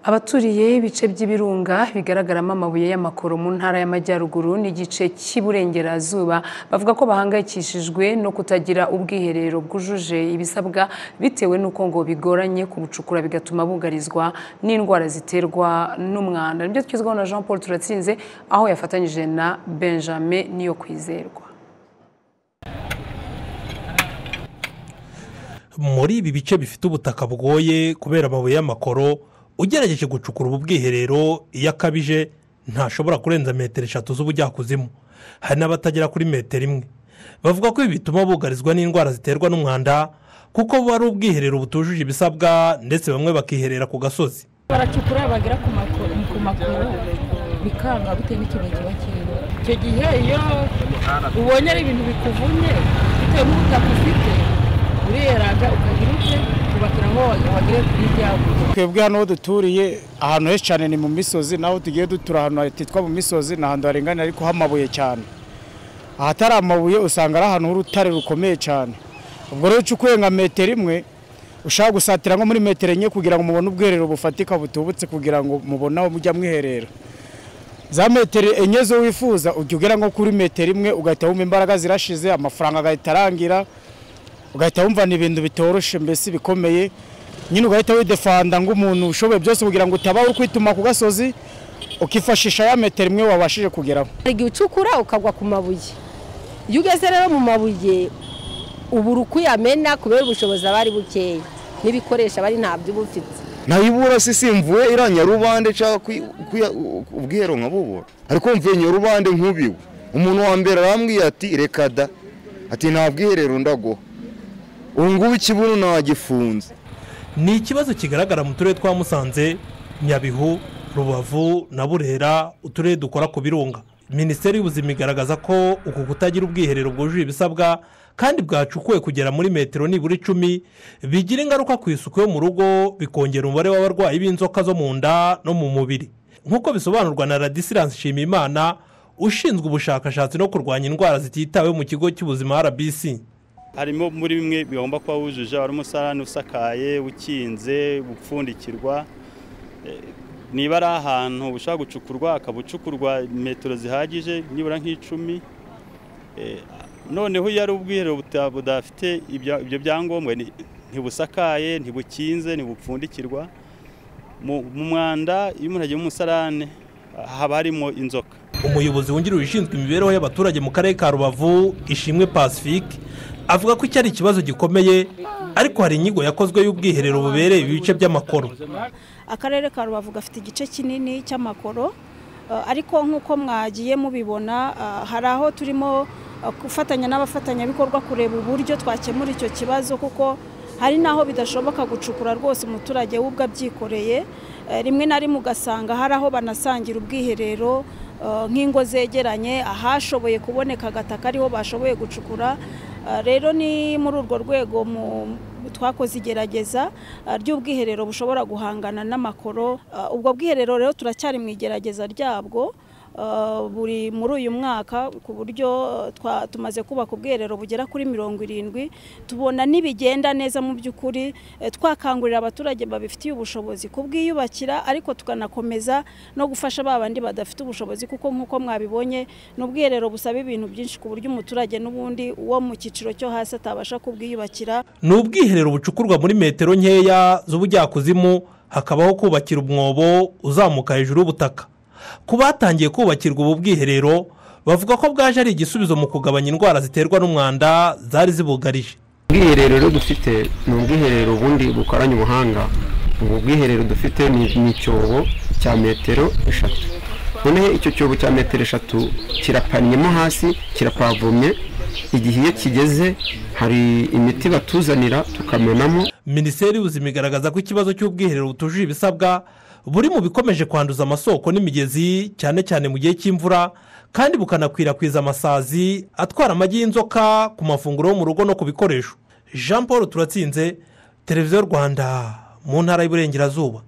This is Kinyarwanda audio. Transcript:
Abaturiye ibice by'ibirunga bigaragaramo amabuye y'amakoro mu ntara y'Amajyaruguru n'igice cy'Iburengerazuba bavuga ko bahangayikishijwe no kutagira ubwiherero bwujuje ibisabwa, bitewe n'uko ngo bigoranye kubucukura, bigatuma bugarizwa n'indwara ziterwa n'umwanda. Nibyo twizwaho na Jean Paul Turatsinze, aho yafatanyije na Benjamin Niyokwizerwa. Muri ibi bice bifite ubutaka bugoye kubera amabuye y'amakoro, ugerageje gucukura ubu bwiherero iyo akabije ntashobora kurenza metero 3 z'ubujyakuzimu, hari n'abatagera kuri metero 1. Bavuga ko ibi bituma bugarizwa n'indwara ziterwa n'umwanda, kuko buba ari ubwiherero butujuje ibisabwa, ndetse bamwe bakiherera ku gasozi. Baracukura bagera ku makoro bikanga bitewe n'ikintu kiba kirimo. Icyo gihe iyo ubonye ari ibintu bikuvunye bitewe n'ubutaka ufite, uriyeraga ukagira ute kubakira ngo wagere kuri byago. Twebwe hano duturiye ahantu henshi cyane ni mu misozi, naho tugiye dutura ahantu hitwa mu misozi ni ahantu harenganira ariko hamabuye cyane. Ahatari amabuye usanga ari ahantu h'urutare rukomeye cyane. Ubwo rero ucukuye nka metero 1 ushaka gusatira nko muri metero 4 kugira ngo mubone ubwiherero bufatika butubutse, kugira ngo mubone aho mujya mwiherera. Za metero 4 zo wifuza ujya ugera nko kuri metero 1 ugahita wumva imbaraga zirashize, amafaranga agahita arangira, ugahita wumva ni ibintu bitoroshe mbese bikomeye. Nyine ugahita widefanda ng'umuntu ushoboye byose kugira ngo utaba uri kwituma ku gasozi, ukifashisha ya metero 1 wabashije kugeraho. Igihe ucukura ukagwa ku mabuye, iyo ugeze rero mu mabuye ubura uko uyamena kubera ubushobozi aba ari bukeya n'ibikoresho aba ari ntabyo uba ufite. Nayibura si simvuye ira Nyarubande nshaka ubwiherero nkabubura, ariko mvuye Nyarubande nkubiwe. Umuntu wa mbere arambwiye ati reka da, ati nta bwiherero ndaguha, ubu ngubu ikibuno nagifunze. Ni ikibazo kigaragara mu turere twa Musanze, Nyabihu, Rubavu na Burera, uturere dukora ku birunga. Minisiteri y'Ubuzima igaragaza ko uku kutagira ubwiherero bwujuje ibisabwa kandi bwacukuwe kugera muri metero nibura 10 bigira ingaruka ku isuku yo mu rugo, bikongera umubare w'abarwayi b'inzoka zo mu nda no mu mubiri, nk'uko bisobanurwa na Radisiranse Nshimiyimana ushinzwe ubushakashatsi no kurwanya indwara zititawe mu kigo cy'ubuzima RBC. Harimo muri bimwe bigomba kuba wujuje, hari umusarani usakaye, ukinze, upfundikirwa. Niba ari ahantu ushaka gucukurwa akabucukurwa metero zihagije nibura nk'icumi. Noneho iyo ari ubwiherero budafite ibyo byangombwa, ntibusakaye, ntibukinze, ntibupfundikirwa, mu mwanda iyo umuntu agiye mu musarane haba harimo inzoka. Umuyobozi wungirije ushinzwe imibereho y'abaturage mu karere ka Rubavu, Ishimwe Pacifique, avuga ko iki ari ikibazo gikomeye, ariko hari inyigo yakozwe y'ubwiherero bubereye ibice by'amakoro. Akarere ka Rubavu gafite igice kinini cy'amakoro, ariko nk'uko mwagiye mubibona hari aho turimo gufatanya n'abafatanyabikorwa kureba uburyo twakemura icyo kibazo, kuko hari n'aho bidashoboka gucukura rwose umuturage we ubwo abyikoreye. Rimwe na rimwe ugasanga hari aho banasangira ubwiherero nk'ingo zegeranye, ahashoboye kuboneka agataka ariho bashoboye gucukura. Rero ni muri urwo rwego twakoze igerageza ry'ubwiherero bushobora guhangana n'amakoro. Ubwo bwiherero rero turacyari mu igerageza ryabwo buri muri uyu mwaka, ku buryo tumaze kubaka ubwiherero bugera kuri 70. Tubona nibigenda neza mu by'ukuri twakangurira abaturage babifitiye ubushobozi kubwiyubakira, ariko tukanakomeza no gufasha babandi badafite ubushobozi, kuko nk'uko mwabibonye n'ubwiherero busaba ibintu byinshi ku buryo umuturage n'ubundi uwo mu cyiciro cyo hasi atabasha kubwiyubakira. Ni ubwiherero bucukurwa muri metero nkeya z'ubujyakuzimu, hakabaho kubakira umwobo uzamuka hejuru y'ubutaka. Ku batangiye kubakirwa ubu bwiherero bavuga ko bwaje ari igisubizo mu kugabanya indwara ziterwa n'umwanda zari zibugarije. Ubwiherero rero dufite ni ubwiherero bundi bukoranye ubuhanga. Ubu bwiherero dufite ni icyobo cya metero 3. Noneho icyo cyobo cya metero 3 kirapanyemo hasi, kirapavomye. Igihe iyo kigeze hari imiti batuzanira tukamenamo. Minisiteri y'Ubuzima igaragaza ko ikibazo cy'ubwiherero butujuje ibisabwa buri mu bikomeje kwanduza amasoko n'imigezi, cyane cyane mu gihe cy'imvura, kandi bukanakwirakwiza amasazi atwara amagi y'inzoka ku mafunguro yo mu rugo no ku bikoresho. Jean Paul Turatsinze, Televiziyo Rwanda, mu ntara y'Iburengerazuba.